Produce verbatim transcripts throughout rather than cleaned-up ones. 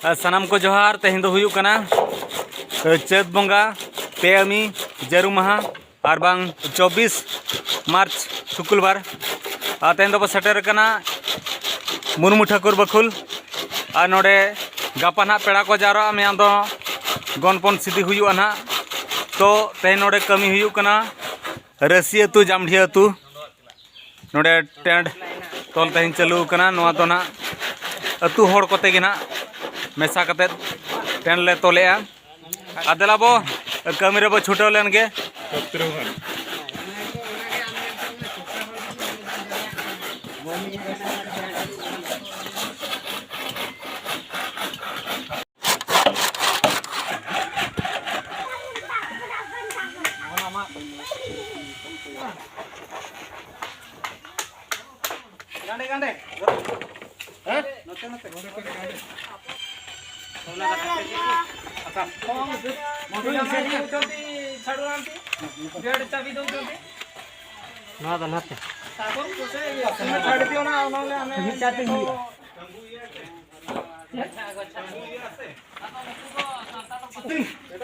ᱟᱨ ᱥᱟᱱᱟᱢ ᱠᱚ ᱡᱚᱦᱟᱨ᱾ ᱛᱮᱦᱮᱧ ᱫᱚ ᱦᱩᱭᱩᱜ ᱠᱟᱱᱟ ᱪᱟᱹᱛ ᱵᱚᱸᱜᱟ ᱯᱮ ᱟᱹᱢᱤ ᱡᱟᱹᱨᱩᱢ ᱢᱟᱦᱟ, ᱟᱨ ᱵᱟᱝ ᱪᱚᱵᱵᱤᱥ ᱢᱟᱨᱪ ᱥᱩᱠᱩᱞᱵᱟᱨ᱾ ᱟᱨ ᱛᱮᱦᱮᱧ ᱫᱚᱵᱚ ᱥᱮᱴᱮᱨ ᱟᱠᱟᱱᱟ ᱢᱩᱨᱢᱩ ᱴᱷᱟᱹᱠᱩᱨ ᱵᱟᱹᱠᱷᱩᱞ᱾ ᱟᱨ ᱱᱚᱰᱮ ᱜᱟᱯᱟ ᱱᱟᱦᱟᱜ ᱯᱮᱲᱟ ᱠᱚ ᱡᱟᱣᱨᱟᱜᱼᱟ, ᱢᱮᱭᱟᱝ ᱫᱚ ᱜᱚᱱᱯᱚᱱ ᱥᱤᱫᱤ ᱦᱩᱭᱩᱜᱼᱟ ᱱᱟᱦᱟᱜ᱾ ᱛᱚ ᱛᱮᱦᱮᱧ ᱱᱚᱰᱮ ᱠᱟᱹᱢᱤ ᱦᱩᱭᱩᱜ ᱠᱟᱱᱟ ᱨᱟᱹᱥᱤ ᱟᱹᱛᱩ, ᱡᱟᱢᱰᱷᱤᱭᱟᱹ ᱟᱹᱛᱩ᱾ ᱱᱚᱰᱮ ᱴᱮᱱᱴ ᱛᱚᱞ ᱛᱮᱦᱮᱧ ᱪᱟᱹᱞᱩ ᱟᱠᱟᱱᱟ᱾ ᱱᱚᱣᱟ ᱫᱚ ᱱᱟᱦᱟᱜ ᱟᱹᱛᱩ ᱦᱚᱲ ᱠᱚᱛᱮ ᱜᱮ ᱱᱟᱦᱟᱜ ᱢᱮᱥᱟ ᱠᱟᱛᱮᱫ ᱴᱮᱱᱴ ᱞᱮ ᱛᱚᱞᱮᱜᱼᱟ᱾ ᱟᱨ ᱫᱮᱞᱟ ᱵᱚ ᱠᱟᱹᱢᱤ ᱨᱮᱵᱚ ᱪᱷᱩᱴᱟᱹᱣ ᱞᱮᱱ ᱜᱮ᱾ ᱜᱟᱸᱰᱮ, ᱜᱟᱸᱰᱮ᱾ ᱦᱮᱸ? ᱱᱚᱛᱮ, ᱱᱚᱛᱮ᱾ ᱚᱱᱟ ᱠᱟᱛᱷᱟ ᱛᱮᱜᱮ᱾ ᱟᱪᱪᱷᱟ᱾ ᱱᱚᱣᱟ ᱫᱚ ᱱᱟᱛᱮ᱾ ᱢᱤᱫ ᱪᱟᱨ ᱫᱤᱱ ᱦᱩᱭᱩᱜᱼᱟ᱾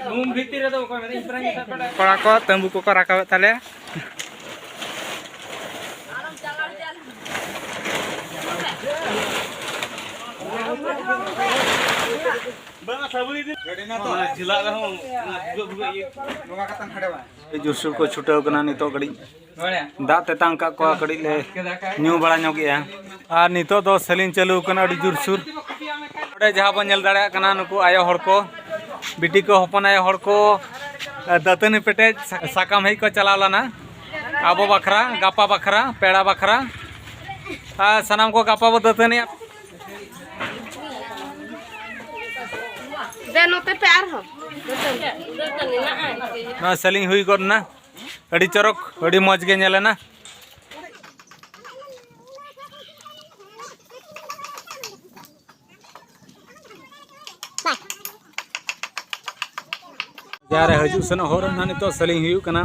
ᱨᱩᱢ ᱵᱷᱤᱛᱤᱨ ᱨᱮᱫᱚ ᱚᱠᱚᱭ ᱢᱮᱱᱟᱜ? ᱤᱧ ᱯᱨᱟᱭ ᱢᱮᱛᱟᱜ ᱯᱮ᱾ ᱠᱚᱲᱟ ᱠᱚ ᱛᱟᱹᱢᱵᱩ ᱠᱚᱠᱚ ᱨᱟᱠᱟᱵᱮᱫ ᱛᱟᱞᱮᱭᱟ᱾ ᱟᱹᱰᱤ ᱡᱳᱨᱥᱳᱨ ᱠᱚ ᱪᱷᱩᱴᱟᱹᱣ ᱠᱟᱱᱟ ᱱᱤᱛᱚᱜ ᱠᱟᱹᱴᱤᱡ᱾ ᱫᱟᱜ ᱛᱮᱛᱟᱝ ᱠᱟᱜ ᱠᱚᱣᱟ, ᱠᱟᱹᱴᱤᱡ ᱞᱮ ᱧᱩ ᱵᱟᱲᱟ ᱧᱚᱜᱮᱜᱼᱟ᱾ ᱟᱨ ᱱᱤᱛᱚᱜ ᱫᱚ ᱥᱮᱞᱤᱧ ᱪᱟᱹᱞᱩ ᱠᱟᱱᱟ ᱟᱹᱰᱤ ᱡᱳᱨᱥᱳᱨ᱾ ᱱᱚᱰᱮ ᱡᱟᱦᱟᱸ ᱵᱚᱱ ᱧᱮᱞ ᱫᱟᱲᱮᱭᱟᱜ ᱠᱟᱱᱟ, ᱱᱩᱠᱩ ᱟᱭᱳ ᱦᱚᱲ ᱠᱚ, ᱵᱤᱴᱤ ᱠᱚ, ᱦᱚᱯᱚᱱ ᱟᱭᱳ ᱦᱚᱲ ᱠᱚ, ᱫᱟᱹᱛᱟᱹᱱᱤ ᱯᱮᱴᱮᱡ ᱥᱟ-, ᱥᱟᱠᱟᱢ ᱦᱮᱡ ᱠᱚ ᱪᱟᱞᱟᱣ ᱞᱮᱱᱟ᱾ ᱟᱵᱚ ᱵᱟᱠᱷᱨᱟ, ᱜᱟᱯᱟ ᱵᱟᱠᱷᱨᱟ, ᱯᱮᱲᱟ ᱵᱟᱠᱷᱨᱟ᱾ ᱟᱨ ᱥᱟᱱᱟᱢ ᱠᱚ ᱜᱟᱯᱟ ᱵᱚ ᱫᱟᱹᱛᱟᱹᱱᱤᱜᱼᱟ᱾ ᱫᱮ ᱱᱚᱛᱮ ᱯᱮ ᱟᱨᱦᱚᱸ᱾ ᱱᱚᱣᱟ ᱥᱮᱞᱤᱧ ᱦᱩᱭ ᱜᱚᱫ ᱮᱱᱟ᱾ ᱟᱹᱰᱤ ᱪᱚᱨᱚᱠ, ᱟᱹᱰᱤ ᱢᱚᱡᱽ ᱜᱮ ᱧᱮᱞᱮᱱᱟ᱾ ᱡᱟᱦᱟᱸ ᱨᱮ ᱦᱤᱡᱩᱜ ᱥᱮᱱᱚᱜ ᱦᱚᱨ ᱨᱮᱱᱟᱜ ᱱᱤᱛᱚᱜ ᱥᱮᱞᱤᱝ ᱦᱩᱭᱩᱜ ᱠᱟᱱᱟ᱾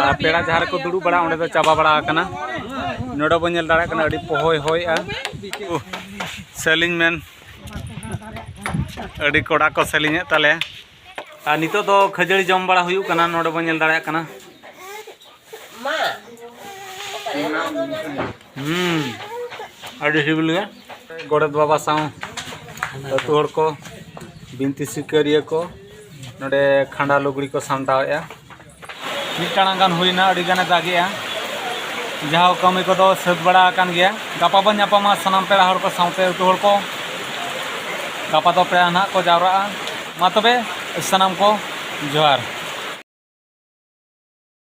ᱟᱨ ᱯᱮᱲᱟ ᱡᱟᱦᱟᱸ ᱨᱮᱠᱚ ᱫᱩᱲᱩᱵ ᱵᱟᱲᱟ, ᱚᱸᱰᱮ ᱫᱚ ᱪᱟᱵᱟ ᱵᱟᱲᱟ ᱟᱠᱟᱱᱟ᱾ ᱱᱚᱰᱮ ᱵᱚᱱ ᱧᱮᱞ ᱫᱟᱲᱮᱭᱟᱜ ᱠᱟᱱᱟ, ᱟᱹᱰᱤ ᱯᱚᱦᱚᱭ ᱦᱚᱭᱮᱜᱼᱟ᱾ ᱥᱮᱞᱤᱝ ᱢᱮᱱ ᱟᱹᱰᱤ ᱠᱚᱲᱟ ᱠᱚ ᱥᱮᱞᱤᱧᱮᱫ ᱛᱟᱞᱮᱭᱟ᱾ ᱟᱨ ᱱᱤᱛᱚᱜ ᱫᱚ ᱠᱷᱟᱹᱡᱟᱹᱲᱤ ᱡᱚᱢ ᱵᱟᱲᱟ ᱦᱩᱭᱩᱜ ᱠᱟᱱᱟ, ᱱᱚᱰᱮ ᱵᱚᱱ ᱧᱮᱞ ᱫᱟᱲᱮᱭᱟᱜ ᱠᱟᱱᱟ᱾ ᱦᱩᱸ, ᱟᱹᱰᱤ ᱥᱤᱵᱤᱞ ᱜᱮ᱾ ᱜᱚᱰᱮᱛ ᱵᱟᱵᱟ ᱥᱟᱶ ᱟᱹᱛᱩ ᱦᱚᱲ ᱠᱚ, ᱵᱤᱱᱛᱤ ᱥᱤᱠᱟᱹᱨᱤᱭᱟᱹ ᱠᱚ ᱱᱚᱰᱮ ᱠᱷᱟᱸᱰᱟ ᱞᱩᱜᱽᱲᱤ ᱠᱚ ᱥᱟᱢᱴᱟᱣᱮᱫᱼᱟ᱾ ᱢᱤᱫ ᱴᱟᱲᱟᱝ ᱜᱟᱱ ᱦᱩᱭᱱᱟ, ᱟᱹᱰᱤ ᱜᱟᱱᱮ ᱫᱟᱜᱮᱜᱼᱟ᱾ ᱡᱟᱦᱟᱸ ᱠᱟᱹᱢᱤ ᱠᱚᱫᱚ ᱥᱟᱹᱛ ᱵᱟᱲᱟ ᱟᱠᱟᱱ ᱜᱮᱭᱟ᱾ ᱜᱟᱯᱟ ᱵᱚᱱ ᱧᱟᱯᱟᱢᱟ ᱥᱟᱱᱟᱢ ᱯᱮᱲᱟ ᱦᱚᱲ ᱠᱚ ᱥᱟᱶᱛᱮ ᱟᱹᱛᱩ ᱦᱚᱲ ᱠᱚ᱾ ᱜᱟᱯᱟ ᱫᱚ ᱯᱮᱲᱟ ᱱᱟᱦᱟᱜ ᱠᱚ ᱡᱟᱣᱨᱟᱜᱼᱟ᱾ ᱢᱟ ᱛᱚᱵᱮ ᱥᱟᱱᱟᱢ ᱠᱚ ᱡᱚᱦᱟᱨ᱾